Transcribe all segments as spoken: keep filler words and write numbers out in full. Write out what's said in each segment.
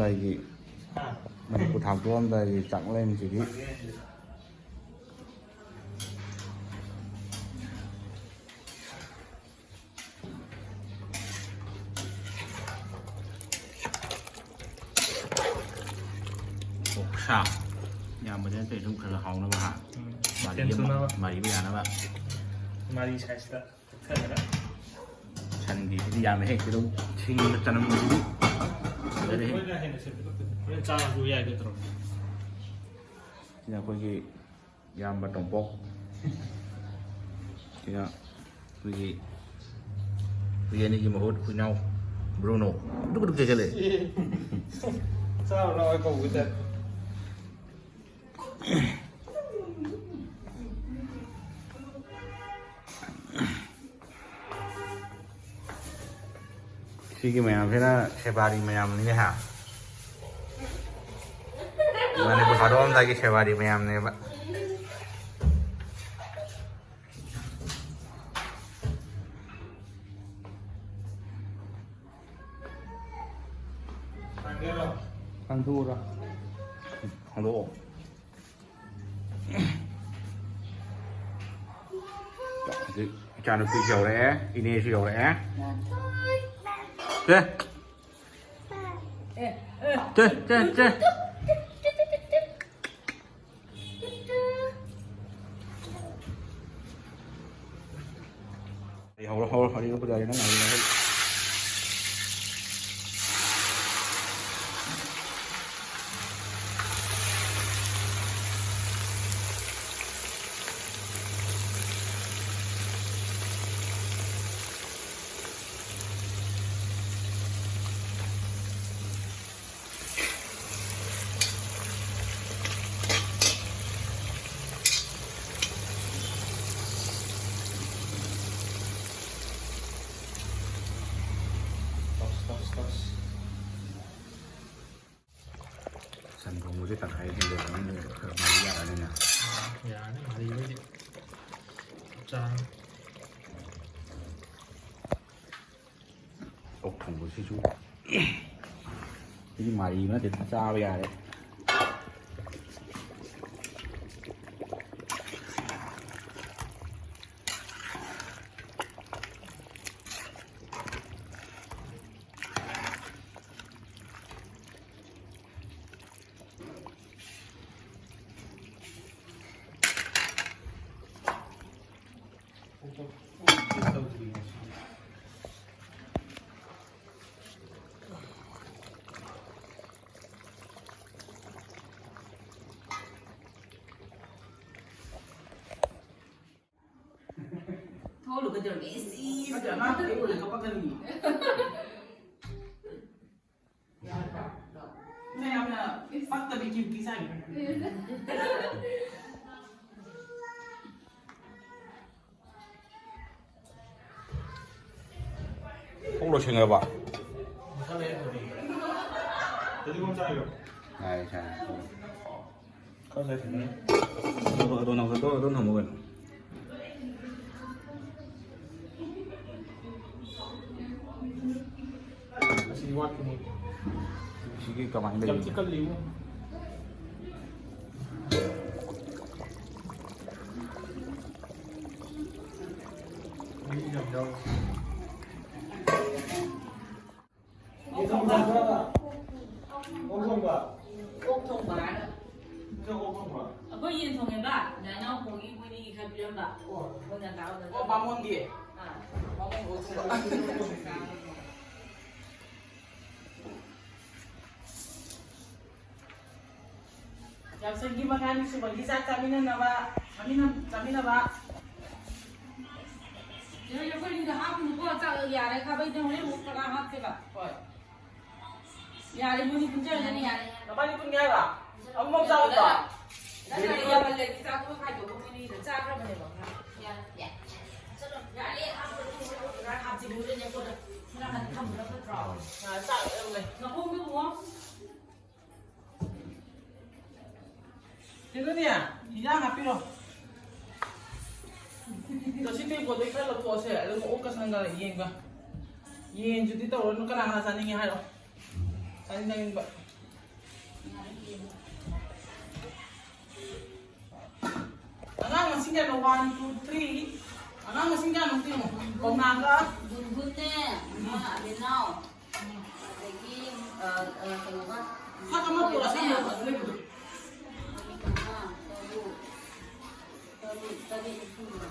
ꯑꯩꯒꯤ ꯃꯅꯤꯄꯨꯔ ꯊꯥꯡ ꯇꯣꯛꯑꯝꯗꯥꯏꯒꯤ ꯆꯥꯛꯂꯦꯟꯁꯤꯗꯤ꯫ ꯑꯣꯛꯁꯥ ꯌꯥꯝꯕꯗꯤ ꯅꯠꯇꯦ, ꯁꯨꯝ ꯈꯔ ꯈꯔ ꯍꯥꯎꯅꯕ ꯍꯥ꯫ ꯎꯝ꯫ ꯃꯥꯔꯤ ꯃꯊꯦꯜ ꯑꯃ, ꯁꯨꯅꯕ꯫ ꯃꯥꯔꯤꯕ ꯌꯥꯅꯕ꯫ ꯃꯥꯔꯤ size ꯇ ꯀꯛꯊꯗꯅ꯫ ꯁꯟꯒꯤꯁꯤꯗꯤ ꯌꯥꯝꯃꯦꯍꯦ, ꯀꯤꯂꯣ ꯁꯤꯡꯗ ꯆꯅꯝꯒꯤꯁꯤꯗꯤ ꯐꯖꯔꯦꯍꯦ꯫ ꯑꯩꯈꯣꯏꯅ ꯍꯦꯟꯅ ꯁꯦꯝꯕ ꯈꯛꯇꯅꯤ꯫ ꯍꯣꯔꯦꯟ ꯆꯥꯔꯁꯨ ꯌꯥꯏ ꯅꯠꯇ꯭ꯔꯣ? ꯁꯤꯅ ꯑꯩꯈꯣꯏꯒꯤ ꯏꯌꯥꯝꯕ ꯇꯣꯝꯄꯣꯛ꯫ ꯁꯤꯅ ꯑꯩꯈꯣꯏꯒꯤ, ꯑꯩꯈꯣꯏ ꯑꯅꯤꯒꯤ ꯃꯍꯨꯠ ꯑꯩꯈꯣꯏ ꯏꯅꯥꯎ ꯕ꯭ꯔꯨꯅꯣ꯫ ꯀꯨꯇꯨꯛ ꯀꯨꯇꯨꯛ ꯆꯦꯜꯂꯦ꯫ ꯆꯥꯔꯨ ꯂꯥꯎ ꯍꯥꯏ ꯀꯧꯕ ꯇꯥꯏꯞ꯫ ꯁꯤꯒꯤ ꯃꯌꯥꯝꯁꯤꯅ ꯁꯦꯕꯥꯔꯤ ꯃꯌꯥꯝꯅꯤꯅꯦ ꯍꯥ꯫ ꯃꯅꯤꯄꯨꯔ ꯊꯥꯗꯣꯛꯑꯝꯗꯥꯏꯒꯤ ꯁꯦꯕꯥꯔꯤ ꯃꯌꯥꯝꯅꯦꯕ꯫ ꯍꯥꯡꯗꯣꯛꯎꯔꯣ? ꯍꯥꯡꯗꯣꯛꯑꯣ꯫ ꯍꯧꯖꯤꯛ ꯏꯆꯥꯅꯨꯄꯤꯁꯨ ꯌꯧꯔꯛꯑꯦ, ꯏꯅꯦꯁꯨ ꯌꯧꯔꯛꯑꯦ꯫ ꯁꯦ꯫ ꯁꯦ, ꯁꯦ, ꯁꯦ꯫ ꯑꯩ ꯍꯧꯔꯣ, ꯍꯧꯔꯣ, ꯍꯧꯔꯣ, ꯄꯨꯖꯥꯔꯤ, ꯅꯪ ꯍꯧꯔꯣ, ꯍꯧꯔꯣ꯫ ꯇꯧꯁ, ꯇꯧꯁ, ꯇꯧꯁ꯫ ꯁꯟ ꯊꯣꯡꯕꯁꯦ ꯇꯪꯈꯥꯏ ꯍꯦꯟꯗꯣꯛꯑꯕꯅꯤꯅ ꯈꯔ ꯃꯍꯤ ꯌꯥꯔꯅꯤꯅ꯫ ꯑꯥ, ꯌꯥꯔꯅꯤ, ꯃꯍꯤꯗꯨꯗꯤ ꯆꯞ ꯆꯥꯔꯅꯤ꯫ ꯑꯣꯛ ꯊꯣꯡꯕꯁꯤꯁꯨ ꯁꯤꯗꯤ ꯃꯥꯔꯤꯕ ꯅꯠꯇꯦ, ꯆꯥꯕ ꯌꯥꯔꯦ꯫ ꯊꯣꯛꯍꯜꯂꯨ ꯀꯩꯗꯧꯔꯒꯦ? ꯏꯁ, ꯏꯁ, ꯅꯠꯇꯦ, ꯑꯉꯥꯡ ꯎꯔꯒ ꯀꯞꯄꯛꯀꯅꯤ꯫ ꯌꯥꯝꯅ ꯄꯛꯇꯕꯤ ꯀ꯭ꯌꯨꯇꯤ ꯁꯥꯏ꯫ ꯀꯣꯛ ꯂꯣꯏꯁꯟꯈ꯭ꯔꯕ? ꯉꯥꯏꯔꯦ, ꯉꯥꯏꯔꯦ꯫ ꯈꯔ ꯆꯥꯏꯁꯤꯟꯅꯔꯦ꯫ ꯑꯗꯣ, ꯑꯗꯣ ꯅꯪ ꯑꯗꯣ, ꯑꯗꯣ ꯊꯝꯃꯣ ꯀꯩꯅꯣ꯫ ꯑꯁꯤ ꯋꯥꯠꯈꯤꯅꯤ꯫ ꯁꯤꯒꯤ ꯀꯃꯥꯏꯅ ꯌꯥꯝ ꯂꯩꯔꯤꯅꯣ? ꯊꯤ ꯀꯜꯂꯤꯕꯣ꯫ ꯃꯤ ꯌꯥꯝ ꯌꯥꯎꯔꯦ꯫ ꯑꯣꯛ ꯊꯣꯡꯕ꯫ ꯑꯣꯛ ꯊꯣꯡꯕ꯫ ꯑꯣꯛ ꯊꯣꯡꯕ ꯍꯥꯏꯔꯒ꯫ ꯅꯪ ꯑꯣꯛ ꯊꯣꯡꯕ꯫ ꯑꯩꯈꯣꯏ ꯌꯦꯟ ꯊꯣꯡꯉꯦꯕ, ꯅꯅꯥꯎꯄꯣꯒꯤ ꯃꯣꯏꯅꯤꯒꯤ ꯈꯔ ꯄꯤꯔꯝꯕ꯫ ꯑꯣ꯫ ꯃꯣꯏꯅ ꯇꯥꯍꯧꯗꯅ꯫ ꯑꯣ, ꯕꯥꯃꯣꯟꯒꯤ? ꯑꯥ꯫ ꯕꯥꯃꯣꯟ ꯑꯣꯛ ꯊꯣꯡꯕ꯫ ꯌꯥꯎꯁꯪꯒꯤ ꯃꯉꯥꯅꯤ ꯁꯨꯕꯒꯤ ꯆꯥꯛ ꯆꯥꯃꯤꯟꯅꯅꯕ, ꯆꯥꯃꯤꯟꯅ-, ꯆꯥꯃꯤꯟꯅꯕ꯫ ꯌꯥꯔꯦ, ꯑꯩꯈꯣꯏꯅꯤꯗ ꯍꯥꯞꯄꯨꯅꯨꯀꯣ, ꯆꯥꯛ ꯌꯥꯔꯦ, ꯈꯥꯕꯩꯗ ꯍꯣꯔꯦꯟ ꯑꯃꯨꯛ ꯀꯅꯥ ꯍꯥꯞꯁꯦꯕ? ꯍꯣꯏ꯫ ꯌꯥꯔꯦ, ꯃꯣꯏꯅꯤ ꯄꯨꯟꯖꯔꯅꯤ, ꯌꯥꯔꯦ, ꯌꯥꯔꯦ꯫ ꯅꯕꯥꯅꯤ ꯄꯨꯟꯒꯦ ꯍꯥꯏꯔꯣ? ꯑꯃꯃꯝ ꯆꯥꯔꯣꯏꯗ꯭ꯔꯣ? ꯅꯠꯇ꯭ꯔꯒ ꯌꯥꯝꯃꯜꯂꯗꯤ ꯆꯥꯛꯇꯣ ꯈꯥꯏꯗꯣꯛꯑꯒ ꯃꯣꯏꯅꯤꯗ ꯆꯥꯈ꯭ꯔꯕꯅꯦꯕ꯫ ꯌꯥꯔꯦ, ꯌꯥꯔꯦ꯫ ꯆꯠꯂꯣ꯫ ꯌꯥꯔꯦ, ꯍꯥꯞꯄꯨꯔꯅꯨ, ꯍꯥꯞꯄꯨꯔꯅꯨ, ꯍꯥꯞꯁꯤ, ꯂꯣꯏꯔꯦꯅꯦ, ꯀꯣꯟꯅ꯫ ꯈꯔ ꯍꯥꯟꯅ ꯊꯝꯕꯅ ꯐꯠꯇ꯭ꯔꯣ? ꯌꯥꯔꯦ, ꯆꯥꯛ ꯂꯩꯔꯝꯃꯦ꯫ ꯅꯈꯣꯡꯗꯣ ꯄꯨꯡꯉꯣ꯫ ꯀꯩꯅꯣꯅꯦ, ꯏꯟꯖꯥꯡ ꯍꯥꯞꯄꯤꯔꯣ꯫ ꯉꯁꯤ ꯇꯦꯡꯀꯣꯠꯇꯩ ꯈꯔ ꯂꯧꯊꯣꯛꯑꯁꯦ, ꯑꯗꯨꯒ ꯑꯣꯛꯀ ꯁꯟꯒ ꯌꯦꯟꯒ꯫ ꯌꯦꯟꯁꯤꯗꯤ ꯇꯧꯔꯅꯨ, ꯀꯅꯥ ꯀꯅꯥ ꯆꯥꯅꯤꯡꯉꯦ ꯍꯥꯏꯔꯣ꯫ ꯆꯥꯅꯤꯡꯕ꯫ ꯑꯉꯥꯡ ꯃꯁꯤꯡ ꯀꯌꯥꯅꯣ? One, two, three. ꯑꯉꯥꯡ ꯃꯁꯤꯡ ꯀꯌꯥꯅꯣ ꯑꯝꯇ ꯌꯦꯡꯉꯣ꯫ ꯀꯧꯅꯥꯒ꯫ ꯒꯨꯟꯒꯨꯟꯅꯦ, ꯑꯃ ꯑꯕꯦꯅꯥꯎ, ꯑꯗꯒꯤ, ꯑ, ꯑ, ꯀꯩꯅꯣꯒ꯫ ꯐꯛ ꯑꯃ ꯄꯨꯔꯛꯑꯣ, ꯑꯁꯥꯡꯕ ꯑꯃ ꯂꯩꯕꯗꯣ꯫ ꯃꯉꯥ, ꯇꯔꯨꯛ, ꯇꯔꯨꯛ, ꯇꯔꯦꯠ ꯁꯨꯕ꯭ꯔꯥ?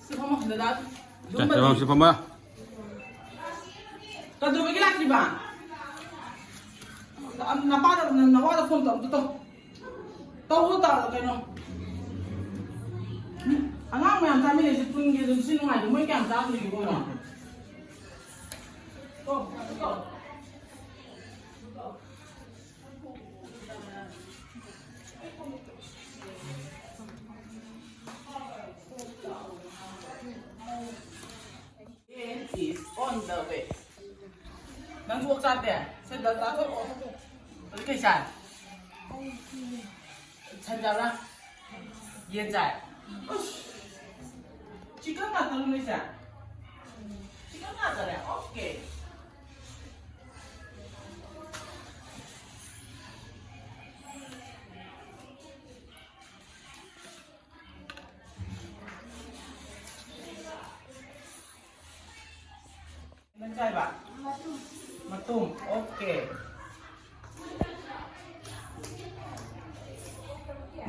ꯁꯤ ꯐꯝꯃꯣ, ꯗꯗꯥ꯫ ꯁꯤ ꯐꯝꯃꯣ꯫ ꯀꯩꯗꯧꯕꯒꯤ ꯂꯥꯛꯇ꯭ꯔꯤꯕ? ꯅꯄꯥꯗ, ꯅꯋꯥꯗ ꯐꯣꯟ ꯇꯧ, ꯑꯝꯇ ꯇꯧ꯫ ꯇꯧ, ꯇꯧ, ꯀꯩꯅꯣ꯫ ꯑꯉꯥꯡ ꯃꯌꯥꯝ ꯆꯥꯃꯤꯟꯅꯩꯁꯦ ꯄꯨꯟꯒꯦ ꯑꯗꯨꯝ ꯁꯤ ꯅꯨꯡꯉꯥꯏꯇꯦ꯫ ꯃꯣꯏ ꯀꯌꯥꯝ ꯆꯥꯗꯣꯏꯅꯣ? ꯇꯧ, ꯇꯧ꯫ Is on the way. ꯅꯪꯁꯨ ꯑꯣꯛ ꯆꯥꯗꯦ? ꯁꯦ, ꯗꯥ ꯆꯥꯊꯣꯛꯑꯣ꯫ ꯑꯗꯨ ꯀꯩ ꯆꯥꯏ? ꯁꯟ ꯆꯥꯕ꯭ꯔꯥ? ꯌꯦꯟ ꯆꯥꯏ? ꯎꯁ! ꯆꯤꯛꯀꯟ ꯉꯥꯛꯇꯔꯣ ꯅꯣꯏꯁꯦ? ꯆꯤꯛꯀꯟ ꯉꯥꯛꯇꯅꯦ? ꯑꯣꯀꯦ꯫ ꯅꯪ ꯆꯥꯏꯕ? ꯃꯇꯨꯝ꯫ ꯑꯣꯀꯦ꯫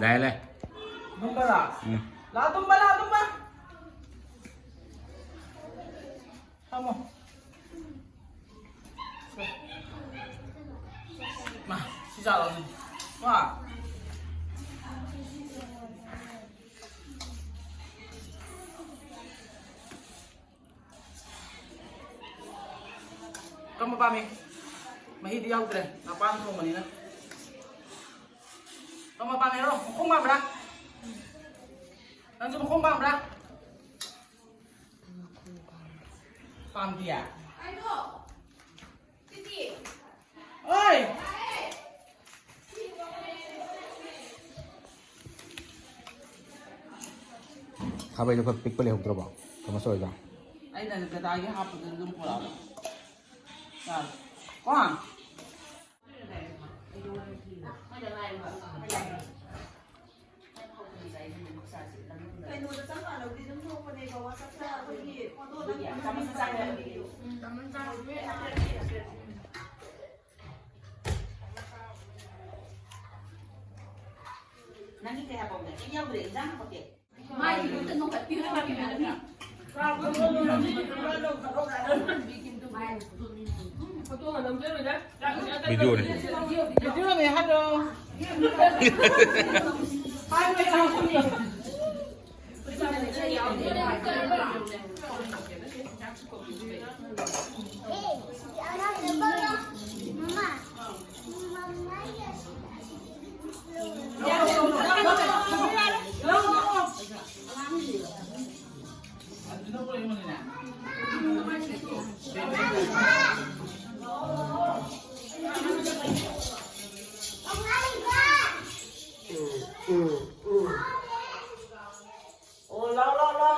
ꯂꯥꯛꯑꯦ, ꯂꯥꯛꯑꯦ꯫ ꯇꯨꯝꯕ ꯂꯥꯛꯑꯣ꯫ ꯎꯝ꯫ ꯂꯥꯛꯑꯣ, ꯇꯨꯝꯕ ꯂꯥꯛꯑꯣ, ꯇꯨꯝꯕ꯫ ꯐꯝꯃꯣ꯫ ꯃꯥ, ꯁꯤ ꯆꯥꯔꯣ, ꯁꯤ꯫ ꯃꯥ꯫ ꯀꯔꯝꯕ ꯄꯥꯝꯃꯤ? ꯃꯍꯤꯗꯤ ꯌꯥꯎꯗ꯭ꯔꯦ, ꯃꯄꯥꯟ ꯊꯣꯡꯕꯅꯤꯅ꯫ ꯅꯪ ꯃꯄꯥꯟ ꯍꯥꯏꯔꯣ, ꯃꯈꯣꯡ ꯄꯥꯝꯕ꯭ꯔꯥ? ꯅꯪꯁꯨ ꯃꯈꯣꯡ ꯄꯥꯝꯕ꯭ꯔꯥ? ꯄꯥꯝꯗꯤꯌꯦ? ꯑꯣꯏ! ꯈꯥꯕꯩꯗꯣ ꯈꯔ ꯄꯤꯛꯄ ꯂꯩꯍꯧꯗ꯭ꯔꯕꯣ? ꯀꯃꯥꯏꯅ ꯇꯧꯔꯤꯖꯥꯠꯅꯣ? ꯑꯩꯅ ꯗꯗꯥꯒꯤ ꯍꯥꯞꯄꯗꯨ ꯑꯗꯨꯝ ꯄꯨꯔꯛꯑꯕ꯫ ꯌꯥꯔꯦ꯫ ꯀꯣ? ꯀꯩꯅꯣꯗ ꯆꯞ ꯃꯥꯟꯅꯕꯗꯤ ꯑꯗꯨꯝ ꯊꯣꯛꯄꯅꯦꯕ, WhatsApp-ꯇ ꯑꯩꯈꯣꯏꯒꯤ photo-ꯗ ꯆꯥꯃꯁ ꯃꯆꯥ ꯌꯥꯎꯕꯤꯗꯣ꯫ ꯅꯪꯒꯤ ꯀꯩ ꯍꯥꯄꯛꯑꯣꯒꯦ? ꯀꯩꯝ ꯌꯥꯎꯗ꯭ꯔꯦ, ꯏꯟꯖꯥꯡ ꯍꯥꯄꯛꯀꯦ꯫ ꯚꯤꯗꯤꯑꯣꯅꯦ꯫ ꯚꯤꯗꯤꯑꯣꯅꯦ ꯍꯥꯏꯔꯣ꯫ ꯑꯣ, ꯂꯥꯎ, ꯂꯥꯎ, ꯂꯥꯎ꯫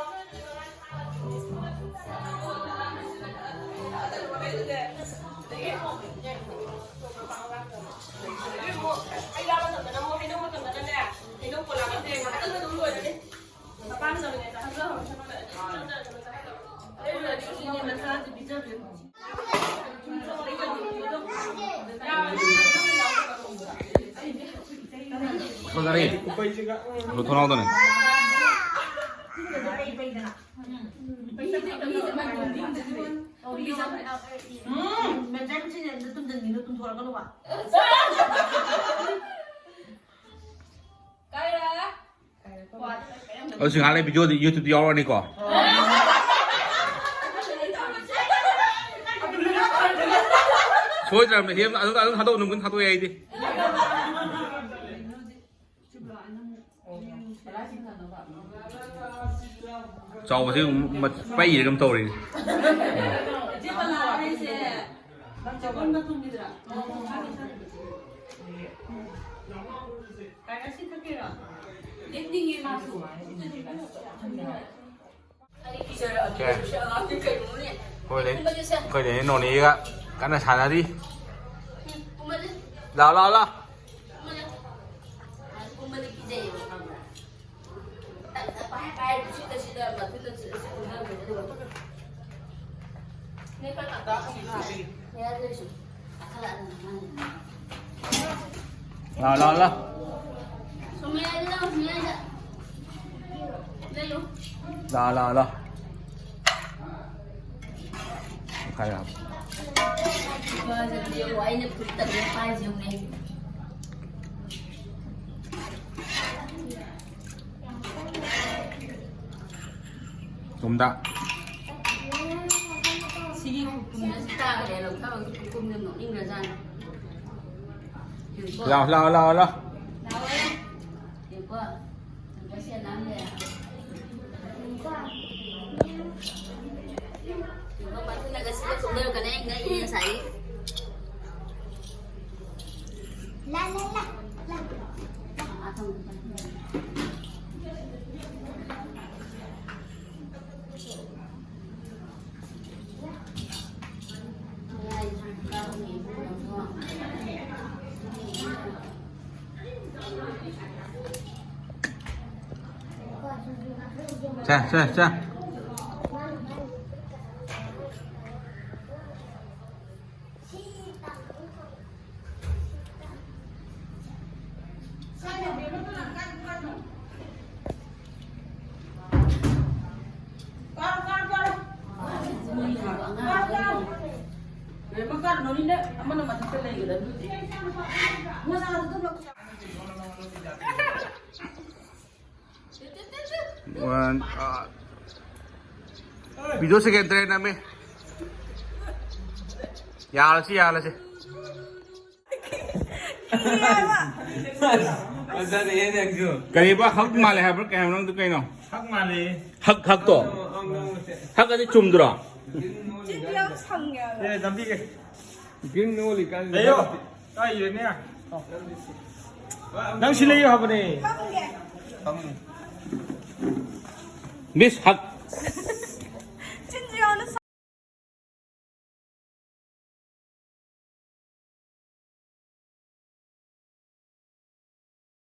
ꯐꯖꯔꯦ꯫ ꯑꯗꯨ ꯊꯣꯡꯅꯥꯎꯗꯅꯦ꯫ ꯎꯝ, ꯃꯦꯟꯇ꯭ꯔꯦ ꯃꯆꯤꯟ ꯑꯝꯇ ꯇꯨꯝꯖꯟꯒꯤꯅꯨ, ꯇꯨꯝꯊꯣꯔꯛꯀꯅꯨꯕ꯫ ꯑꯗꯨ ꯁꯤ ꯉꯥꯏꯍꯥꯛ ꯂꯩ ꯚꯤꯗꯤꯑꯣꯗꯤ YouTube-ꯇ ꯌꯥꯎꯔꯛꯑꯅꯤꯀꯣ꯫ ꯁꯣꯏꯗ꯭ꯔꯕꯅꯦ, ꯍꯦꯝ ꯑꯗꯨꯝ, ꯑꯗꯨꯝ ꯊꯥꯗꯣꯛ, ꯅꯨꯡꯕꯨ ꯊꯥꯗꯣꯛꯑꯦ ꯑꯩꯗꯤ꯫ ꯆꯥꯎꯕꯁꯤ ꯃ-, ꯄꯩꯔ ꯀꯩꯅꯣꯝ ꯇꯧꯔꯤ꯫ ꯏꯆꯦ ꯕꯂꯥ ꯍꯥꯏꯁꯦ ꯆꯥꯎꯕ ꯃꯇꯨꯡꯒꯤꯗꯨꯔꯥ? ꯀꯥꯏꯅ ꯁꯤ ꯊꯛꯀꯦꯔꯣ? ꯂꯦꯞꯅꯤꯡꯉꯦ ꯃꯥꯁꯨ꯫ ꯑꯩꯈꯣꯏꯗꯤ, ꯑꯩꯈꯣꯏꯗꯤ ꯅꯣꯅꯦꯒ ꯀꯟꯅ ꯁꯥꯟꯅꯔꯤ꯫ ꯂꯥꯎ, ꯂꯥꯎ, ꯂꯥꯎ꯫ ꯂꯥꯎ, ꯂꯥꯎ, ꯂꯥꯎ꯫ ꯂꯥꯎ, ꯂꯥꯎ, ꯂꯥꯎ꯫ ꯈꯔ ꯍꯥꯞꯄꯨ꯫ ꯑꯩꯅ ꯐꯨꯔꯤꯠ ꯇꯪꯈꯥꯏ ꯄꯥꯏꯁꯦ ꯌꯦꯡꯉꯨꯅꯦ꯫ ꯁꯣꯝꯗ꯫ ꯁꯤꯒꯤ ꯈꯨꯀꯨꯝꯗ ꯁꯤ ꯇꯥꯈ꯭ꯔꯦ, ꯂꯧꯊꯕꯒꯤ ꯈꯨꯀꯨꯝꯗ ꯅꯣꯛꯅꯤꯡꯈ꯭ꯔꯖꯥꯠꯅꯤ꯫ ꯂꯥꯎ, ꯂꯥꯎ, ꯂꯥꯎ, ꯂꯥꯎ꯫ ꯂꯥꯎꯑꯦ꯫ ꯌꯦꯡꯉꯨꯀꯣ꯫ ꯌꯦꯡꯉꯨꯀꯣ, ꯁꯤ ꯑꯉꯥꯡꯁꯦ꯫ ꯌꯦꯡꯉꯨꯀꯣ, ꯃꯊꯟꯗꯒ ꯁꯤꯒ ꯆꯣꯡꯊꯔꯛꯀꯅꯤ, ꯑꯩ ꯉꯛꯏꯅꯦ ꯉꯁꯥꯏ꯫ ꯂꯥ, ꯂꯥ, ꯂꯥ, ꯂꯥ꯫ ꯁꯦ, ꯁꯦ, ꯁꯦ꯫ One, uh, video second try namin. ꯌꯥꯔꯁꯤ, ꯌꯥꯔꯁꯤ꯫ ꯐꯖꯔꯦꯍꯦ ꯅꯪꯁꯨ꯫ ꯀꯔꯤꯕ? ꯍꯛ ꯃꯥꯜꯂꯦ ꯍꯥꯏꯕ꯭ꯔꯥ? ꯀꯩ ꯍꯥꯏꯕꯅꯣ? ꯅꯪꯗꯣ ꯀꯩꯅꯣ? ꯍꯛ ꯃꯥꯜꯂꯦ꯫ ꯍꯛ, ꯍꯛꯇꯣ? ꯍꯛ ꯑꯗꯤ ꯆꯨꯝꯗ꯭ꯔꯣ? ꯆꯤꯟꯗꯤ ꯌꯥꯝ ꯁꯪꯉꯦ ꯍꯥꯏꯕ꯫ ꯑꯦ, ꯅꯝꯕꯤꯒꯦ꯫ ꯒ꯭ꯔꯤꯟ ꯑꯣꯜꯂꯤꯀꯥꯟꯗ꯫ ꯂꯩꯌꯣ꯫ ꯇꯥꯏꯌꯦꯅꯦ꯫ ꯅꯪ ꯁꯤ ꯂꯩꯌꯣ ꯍꯥꯏꯕꯅꯦ꯫ ꯐꯝꯒꯦ꯫ ꯃꯤꯁ ꯍꯛ꯫